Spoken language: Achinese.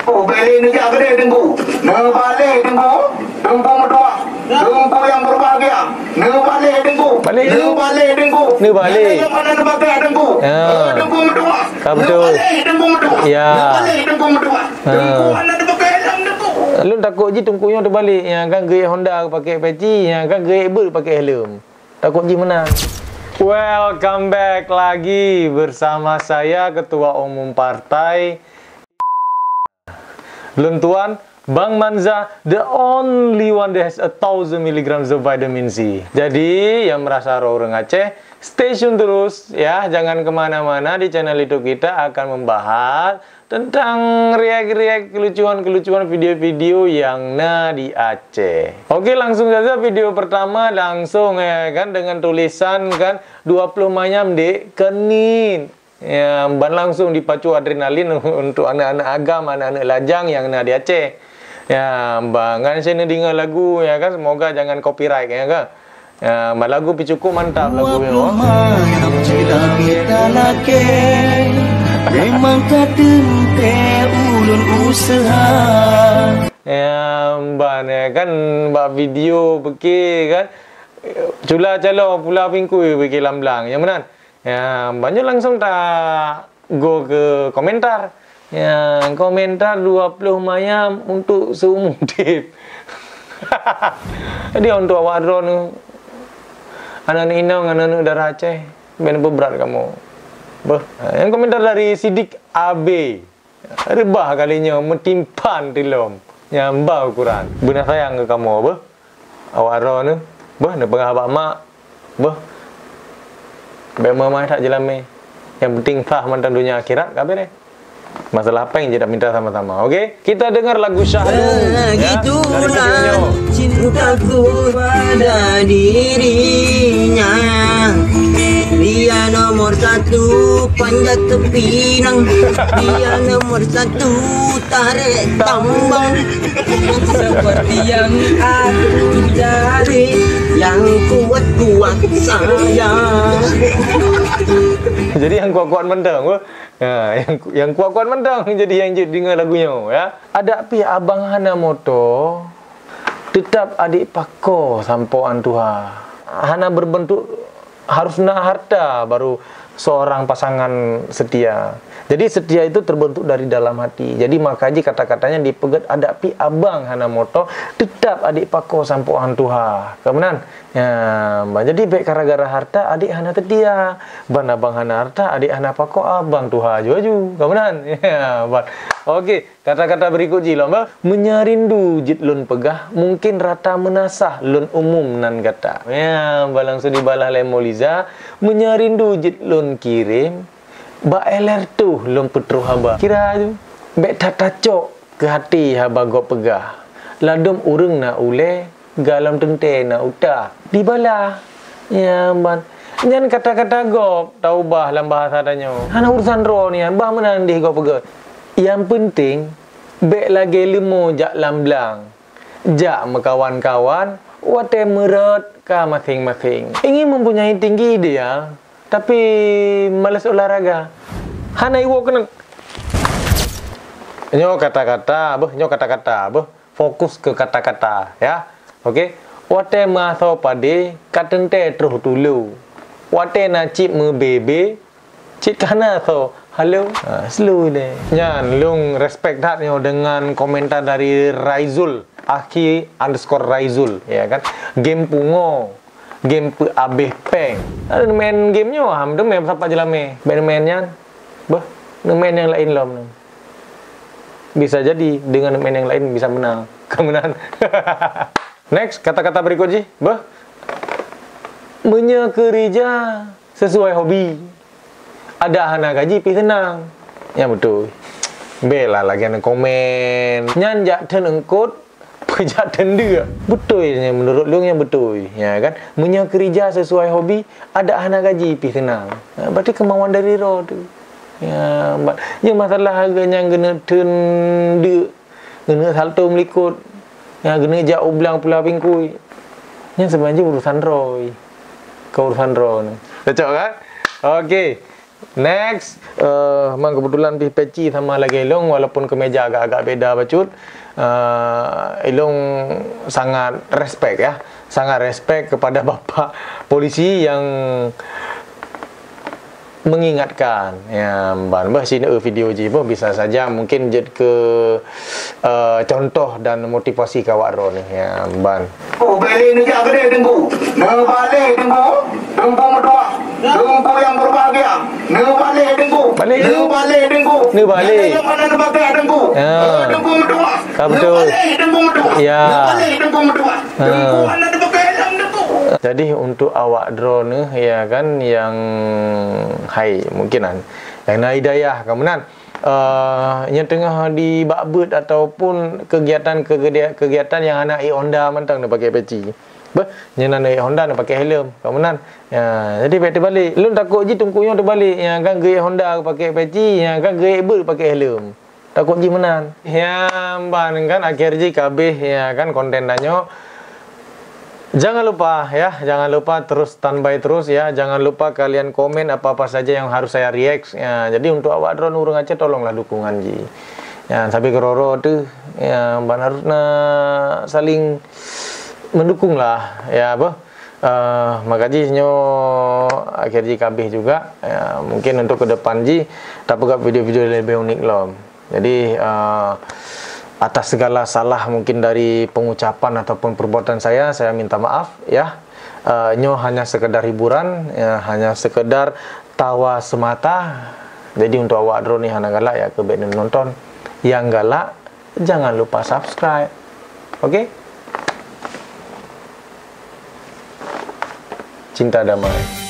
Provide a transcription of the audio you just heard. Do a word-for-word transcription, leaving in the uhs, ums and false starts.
Oh, bèk lé neujak keudéh Teungku. Neubalek Teungku. Teungku meutuah. Teungku nyang berbahagia. Neubalek Teungku. Balek. Neubalek Teungku. Neubalek. Nyang mana neupakai Teungku. Ya. Teungku meutuah. Ah, betul. Neubalek Teungku meutuah. Ya. Neubalek Teungku meutuah. Ah. Teungku hana neupakai helm Teungku. Lôn takot jih Teungku nyoe teubalek. Ya kan, geuék Honda pakai peci, ya kan, geuék beuet pakai helm. Takot jih meunan. Welcome back lagi bersama saya, Ketua Umum Partai. Lôn tuan, Bang Manza, the only one that has a thousand milligrams of vitamin C. Jadi, yang merasa roh ureueng Aceh, stay tune terus ya, jangan kemana-mana, di channel YouTube kita akan membahas tentang react-react kelucuan-kelucuan video-video yang na di Aceh. Oke, langsung saja video pertama, langsung ya kan, dengan tulisan kan, dua puluh mayam dek kenit. Ya, ban langsung dipacu adrenalin untuk aneuk-aneuk agam, aneuk-aneuk lajang nyang na di Aceh. Ya, ban ngon sinoe deungoe lagu ya kan, semoga jangan copyright ya kan. Ya, ban lagu pih cukup mantap lagu nyoe. Memang ka teuntèe ulôn useuha. Ya, ban ya kan, bak video pike kan. Cula calo pula bingkui pike lam blang. Ya meunan. Ya, ban nyoe langsung tago keu komentar. Ya, komentar dua puluh mayam untuk seumur udép. Jadi untuk awak droeneuh, aneuk-aneuk inong, aneuk-aneuk dara Aceh, bèk neupeuberat kamoe. Beuh, ha, nyang komentar dari Sidik A B. Reubah kali nyoe meutimpan tilom nyang ba ukuran. Beuna sayang keu kamoe beuh. Awak droeneuh beuh neupeugah bak mak beuh. Bèk meuaih that jeulamé. Nyang penting sah mantong donya akhirat ka beureh. Masalah péng jeuet minta sama-sama. Oke, kita dengar lagu Syahdul ya, dari Beliau. Cintaku pada dirinya. Dia nomor satu panjat tepinang. Dia nomor satu tarik tambang. Seperti yang aku cari, yang kuat-kuat sayang. Jadi nyang kuat-kuat mantong, beuh. Ha, nyang, nyang kuat-kuat mantong jadi nyang jeuet deungoe lagu nyoe, ya. Adak pih abang hana moto, teutap adék pakoe sampoe 'an tuha. Hana berbentuk harus na harta baru seorang pasangan setia. Jadi setia itu terbentuk dari dalam hati. Jadi maka jih kata-katanya dipeugét adak pih abang hana moto, teutap adék pakoe sampoe 'an tuha. Ka meunan? Ya, ban jadi bèk gara-gara harta adék hana setia. Ban abang hana harta, adék hana pakoe, abang tuha aju-aju. Ka meunan? Ya, ban. Oke, kata-kata berikut jih lom, bah. Meunyo rindu jeuet lôn peugah, mungkin rata meunasah lôn umum nan gata. Ya, ban langsung dibalah lé Moliza. Meunyo rindu jeuet lôn kirém, bak L R tuh lôn peutroh haba. Kira tu, bèk that tacok keu até haba gob peugah. Ladôm ureueng na ulèe, galom teuntèe na utak. Dibalah. Ya, ban. Nyan kata-kata gob taubah lam bahasa tanyoe. Hana urusan droe nyan, bah meunan deh gob peugah. Nyang peunteng, bèk lagèe leumo jak lam blang. Jak meukawan-kawan, watèe meurot ka maséng-maséng. Ingin mempunyai tinggi ideal, tapi males olahraga. Hana iwoe keuneuk. Nyoe kata-kata, beuh, nyoe kata-kata, beuh. Fokus keu kata-kata, ya. Oke. Watèe meuasoe padé, ka teuntèe troh tulo. Watèe na cit meubebe, cit kana tho. Halo. Ha, slow deh. Nyan, lôn respect that nyoe dengan komentar dari Raizul, Aki underscore Raizul, ya kan. Game pungo, game peuabéh péng. Ada main game nyoe, ham tu main sapat jeulamé. Bèk main nyan. Beuh, main nyang laén lom. Bisa jadi dengan main nyang laén bisa menang. Kemenangan. Next, kata-kata berikut jih. Beuh. Meunyoe keurija sesuai hobi, adak hana gaji pih seunang. Nyan beutôi. Bèk lah lagèe nyan komen. Nyan jak theun eungkôt, peujak teundeuk. Beutôi nyan, menurut lôn nyan beutôi. Ya kan? Meunyoe keurija sesuai hobi, adak hana gaji pih seunang. Ha, berarti kemauan dari roh tu. Ya, ba-, ya masalah hareuga nyang geuneuk teundeuk, geuneuk salto meulikot, ya, geuneuk jak u blang pula bingkui. Nyan sebenarnya urusan roh. Keu urusan roh ni. Cocok kan? Oke. Next, eh, memang kebetulan pih peci sama lagèe ilong, walaupun kemeja agak-agak beda bacut. Eh, ilong sangat respect ya, sangat respect kepada bapak polisi yang mengingatkan. Ya, ban bah sini video ji bah bisa saja mungkin jeuet ke eh, contoh dan motivasi keu awak droeneuh. Ya, ban. Oh, balik neujak keudeh Teungku. Neubalik Teungku. Teungku meutuah. Teungku yang berbahagia. Neubalik Teungku. Balik. Neubalik Teungku. Neubalik. Nyang mana neubakak Teungku. Ya. Teungku meutuah. Ka betul. Neubalik Teungku meutuah. Ya. Neubalik Teungku meutuah. Ha. Teungku hana neubakak Teungku. Jadi untuk awak droeneuh ya kan yang hai mungkin an yang na hidayah ka meunan. Eh, nyang teungoh di bak beuet ataupun kegiatan-kegiatan nyang hana ék Honda mantong neupaké peci. Beh, nyang na ék Honda neupaké helm, ka meunan. Ya, jadi bèk teubalek. Lôn takot jih Teungku nyoe teubalek, ya kan geuék Honda paké peci, ya kan geuék beuet paké helm. Takot jih meunan. Ya, ban kan akhé jih ka abéh, ya kan konten tanyoe. Jangan lupa ya, jangan lupa terus standby terus ya. Jangan lupa kalian komen apa-apa saja yang harus saya react. Ya, jadi untuk awak droeneuh ureueng Aceh tolonglah dukungan ji. Ya, sampai keudroe-droe tu ya ban harus na saling mendukung lah ya apa. Uh, maka jih nyoe akhé jih ka abéh juga. Ya, mungkin untuk ke depan jih tapeugah video-video lebih unik lom. Jadi uh, atas segala salah mungkin dari pengucapan ataupun perbuatan saya, saya minta maaf ya. Uh, nyoe hanya sekedar hiburan, ya, hanya sekedar tawa semata. Jadi untuk awak droeneuh hana galak ya keu bèk nonton. Yang galak jangan lupa subscribe. Oke? Cinta damai.